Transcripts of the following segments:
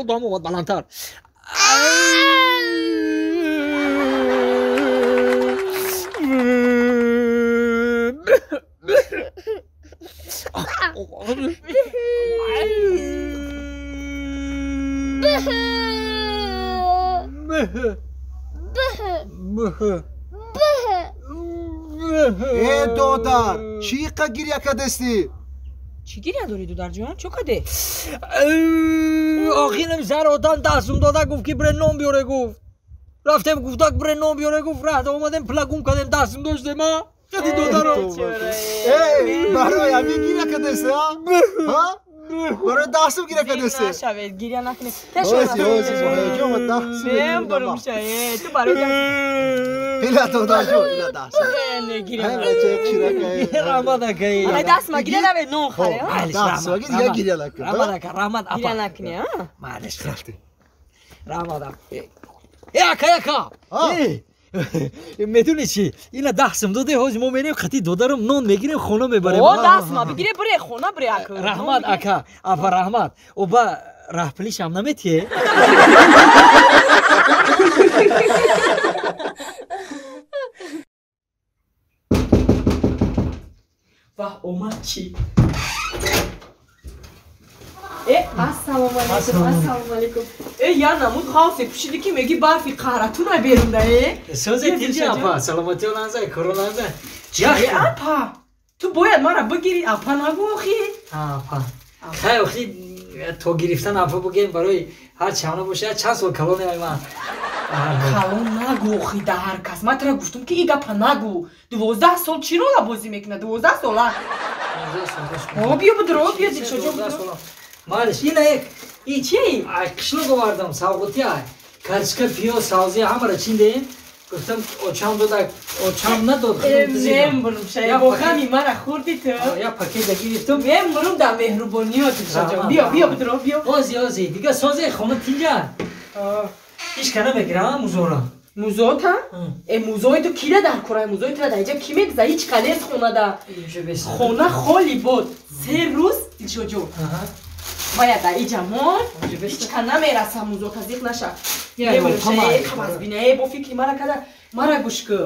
Одам омад баландтар. Э, додар, чӣ қа гиря кардастӣ? Чӣ гиря дорӣ, додарҷон? Чо каде? Охирам зар одам дастум дода, гуфт ки бре нон биёре, гуфт. Рафтем, гуфтак бре нон биёре, гуфт, раҳда омадем, плагум кардем, дастум доштем, а? Қади додаро. Э, барои ҳамин гиря кардастӣ, а? Ҳа? Барои дастум гиря кардастӣ? Нашавед, гиря накунед. Ози, ози, ҳаяҷон ва дастум. Мембурум ша, э, ту барои Ила додарҷон, ила дастум. Не гиря. Ҳай бача, чирака. Раҳмат акай. Ай даст ма гиря навед, нон харе, а? Дастум, гиря гиря накун. Раҳмат ака, раҳмат апа. Гиря накунӣ, а? Малиш, рафтем. Раҳмат апа. Э, ака, ака. Медонӣ чӣ? Ина дастам доде, ҳозир мо мерем қати додарам нон мегирем, хона мебарем. О, дастма бигире, бире хона, бире ака. Раҳмат ака, апа, раҳмат. Оба раҳпулишам наметиҳе? Ваҳ, омад чӣ? Э, ассалому алайкум, ассалому алайкум. Э, я намуд ҳавсе пӯшиди ки меги барфи қаҳратуна берунда, э? Созе тинҷи апа, саломатиё ланза, коро ланза. Э, апа, ту бояд мара бигирӣ, апа нагӯ охи. Апа. Хай охи то гирифтан апа бугем барои ҳар чанд бошад, чанд сол калоне ай ман. Калон нагӯ охи да ҳар кас. Ман тара гуфтум ки и гапа нагӯ. 12 сол чӣ рола бозӣ мекунад? 12 сола. О, биё бидро, биё Дилшодҷон, бидро. Малиш, ина як И чи? Ай қишлоқ овардам, савғоти ай. Карчка, пиёз, савзи ҳамаро чиндем. Гуфтам очам дода, очам надод. Мембурум шай, бо ғами мара хӯрди ту. Я пакет гирифтам. Мембурум дар меҳрубониё Дилшодҷон. Биё, биё бидро, биё. Ози, ози, дига созе хона тинҷа. Ҳеч ка намегирам музора. Музота? Э, музои ту кида дар кораи? Музои тура дар иҷа ки мегза? Ҳеч ка нест хонада. Хона холӣ бод. 3 рӯз Дилшодҷон. Бояд дар иҷа мон, ҳеч ка намераса музота, зиқ наша. Қабазбина, бо фикри мара када, мара гӯш кӯ.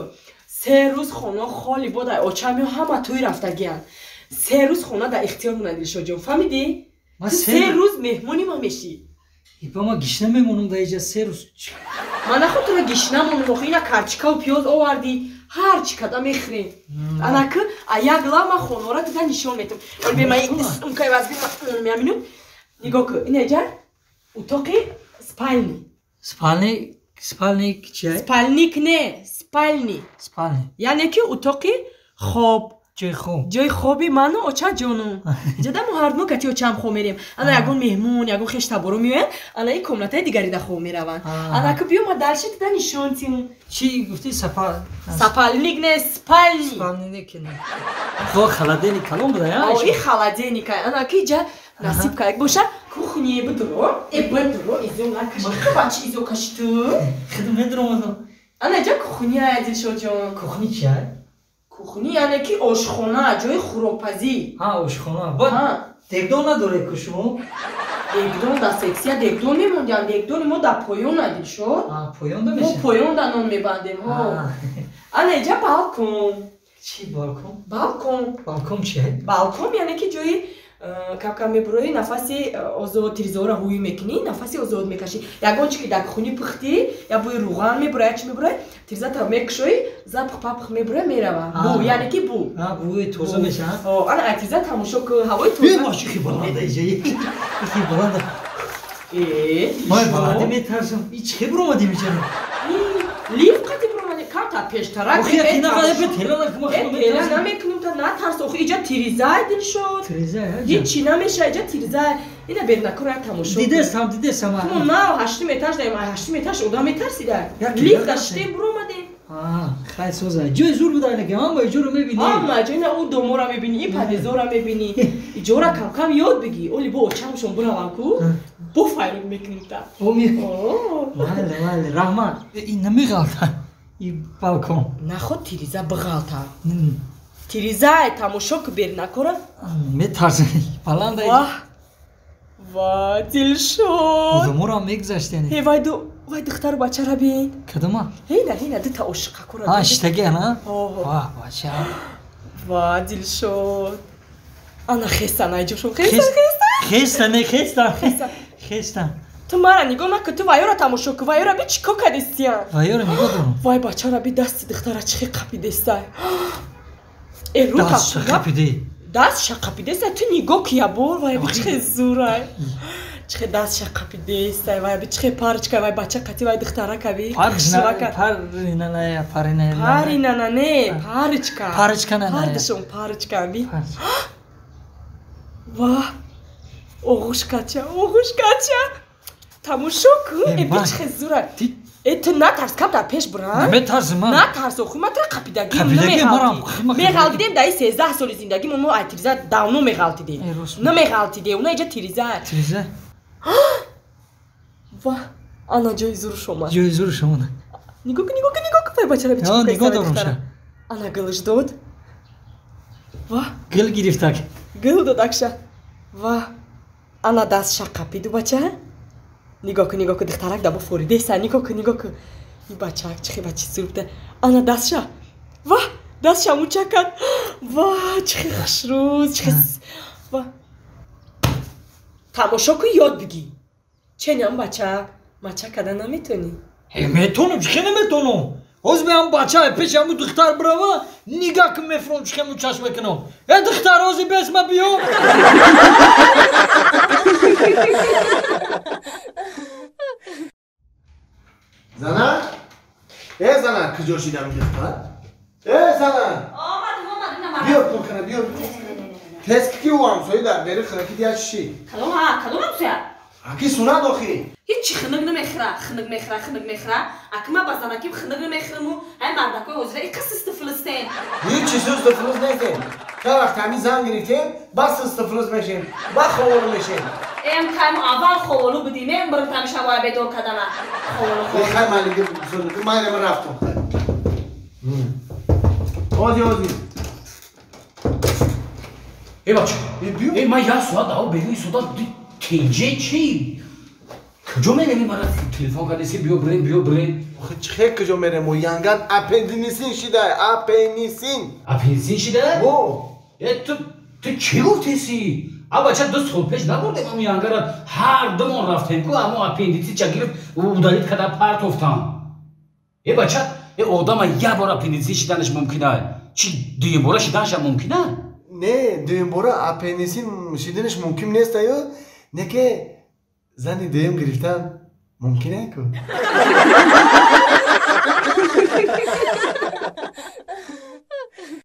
3 рӯз хона холӣ бод, очам ё ҳама тӯй рафтагиянд. 3 рӯз хона дар ихтиёр монад, Дилшодҷон, фаҳмидӣ? Ту 3 рӯз меҳмони ма мешӣ. Ипа ма гишна мемонам дар иҷа 3 рӯз. Ман наход тура гишна монам, охи ина карчикаву пиёз овардӣ, ҳар чӣ када мехӯрем. Анаки а як лав ман хонора дида нишон метам. Оли бе ман умкай вазби миаминут. Нигоҳ кун, ина иҷа утоқи спальни. Спальни, спальни чия? Спальник не, спальни. Спальни. Яъне ки утоқи хоб. Ҷои хоб. Ҷои хоби ману очаҷону. Иҷода мо ҳар ду кати очаам хоб мерем. Ана ягон меҳмон, ягон хештаборо меоянд, ана ин комнатаи дигарида хоб мераванд. Анаки биё ма дарши дида нишон тим. Чӣ гуфтӣ? Сапа? Сапальник не, спальни. Спальник не. Хо холодильник калон буда, я? О, и холодильник. Анаки иҷа насиб каяк боша, кухне бидро, э бидро, изо накаши. Бачи изо каши ту. Хидм медромадам. Ана иҷа кухня, Дилшодҷон. Кухни чия? Кухни яъне ки ошхона, ҷои хӯрокпазӣ. Ҳа, ошхона. Бад дегдон надоред ку шумо? Дегдон дар сексия дегдон мемондиам, дегдони мо дар поён, Дилшод. Поён да Мо мешавад? поён да нон мебандем, ҳо. Ана иҷа балкон. Чӣ балкон? Балкон. Балкон чия? Балкон яъне ки ҷои кам-кам мебуроӣ, нафаси озод, тирезаҳоро ҳӯй мекунӣ, нафаси озод мекашӣ. Ягон чи ки дар кухни пухтӣ, я бӯи рӯған мебурояд, я чи мебурояд, тирезата мекушоӣ, запах папах мебурояд, мерава. Бу, яъне ки бу. Бӯи тоза мешавад? Ана ай тиреза тамошо кун, ҳавои тоза. Е, бачи хи баланда иҷа, хи баланда. Э, Ман баланда метарсам. И чӣ буромадим иҷа? Лифт қати буромадем, камтар пештарак. Охи, яки нақадар бе тела накун, ман Э, тела намекунам, та натарс, охи иҷа тирезай, Дилшод. Тирезай, ҳа? Ҳеҷ чӣ намеша, иҷа тирезай. Ина бернакора тамошо. Дидесам, дидесам. Мо нав ҳаштум этаж даем, ай ҳаштум этаж одам метарсида. Лифт даштем буромадем. Хай соза. Ҷои зур буда ки ҳама иҷоро мебинӣ. Ҳама ҷой на ӯ домора мебинӣ, ин подъездора мебинӣ. Иҷора кам-кам ёд бигӣ. Оли бо очамшон биравам ку, бо файрод мекунем та. Оми. Мале, мале, раҳмат. Ин намеғалта. Ин балкон. Наход тириза биғалта. Тириза тамошо ку бер накора. Метарсам. Баланда. Ваҳ. Ва, Дилшод. Домора мегузаштени. Ҳе вай ду вай духтару бачара бин. Кадома? Ҳейна, ҳейна, дута ошиқакора. А, шитаги ана? Ва, бача. Ва, Дилшод. Ана хеста найҷошон. Хеста, хеста. Хеста, не хеста. Хеста. Ту мара нигоҳ накун, ту вайёра тамошо кун. Вайёра би чӣ кор кардистиян? Вайёра нигоҳ дорам. Вай бачара би дасти духтара чӣ хел қапидестай. Э, рӯ Даст қапиде. Даст шақапидестай. Ту нигоҳ ку ябор, вай би чӣ хел зурай. Чӣ хел даст шақапидестай, вай би чӣ хел парочка, вай бача қати вай духтара каби. Парина, парина. Парина на не, парочка. Парочка на. Ҳардушон парочка би. Ва, оғӯшкача, оғӯшкача. Тамошо кун, э би чӣ хел зурай. Э ту натарс, кам дар пеш буран. Наметарсам ман. Натарс, охи ман тура қапидагим намеғалтидем. Дар ин 13 соли зиндагимон мо ай тириза давно меғалтидем. Намеғалтидем, уна иҷа тириза. Тириза? Ва, ана ҷои зуруш омад. Ҷои зуруш омад. Нигоҳ кун, нигоҳ кун, нигоҳ кун, вай бачара би чӣ кор Нигоҳ дорум ша. Ана гилш дод. Ва, гил гирифтак. Гил дод акша. Ва, ана дастша қапиду бача. Нигоҳ кун, нигоҳ кун, духтарак даба форидеса, нигоҳ кун, нигоҳ кун. Ин бачаак чӣ хел бачи зур буда. Ана дастша. Ва, дастша муча кард. Ва, чӣ хел хушрӯз, чӣ хел. Ва. Тамошо кун, ёд бигӣ. Ченам бачаак, мача карда наметонӣ? Э, метонам, чӣ хел наметонам? Ҳозир меам бача пеши ҳамун духтар бирава, нигаҳ кун мефурам, чӣ хел мучаш мекунам. Э, духтар, ҳозир бес ма биё. Зана? Э, зана, куҷо шидам духтар? Э, зана! Омадам, омадам, Биё, кункана, биё. Тез ки ӯ ҳамсоя дар бери хираки дия чӣ? Калом, ҳа, калом ҳамсоя? Аки сунат охи. Ҳеҷ хинак намехӯра, хинак мехӯра, хинак мехӯра. Аки ма ба занаким хинак намехӯраму, ай мардакои ҳозира иқа систу филистен. Ҳеҷ чи систу филист нестем. Та вақт ҳамин зан гирифтем, бас систу филист мешем, ба ховолу мешем. Эм кайм аввал ховолу будим, эм бирм тамиша вай бедор кадама. Ховолу ховолу. Хай малиги майрам рафтум. Ози, ози. Э бача, э ман як соат даво берун истода тинҷе чи? Куҷо мереми мара телефон кардеси биё бирем, биё бирем. Охи чӣ хел куҷо мерем? Мо янган аппендинисин шида, аппендисин. Аппендисин шида? О. Э ту чӣ гуфтеси? А бача 2 сол пеш набурдем ам янгара ҳар думон рафтем ку амо аппендицит ча гирифт удалит када партофтам. Э бача, э одама як бор аппендицит шиданаш мумкина. Чӣ дуюмбора шиданашам мумкина? Не, дуюмбора аппендицит шиданаш мумкин нест аю, не ки зани дуюм гирифтан мумкин ку.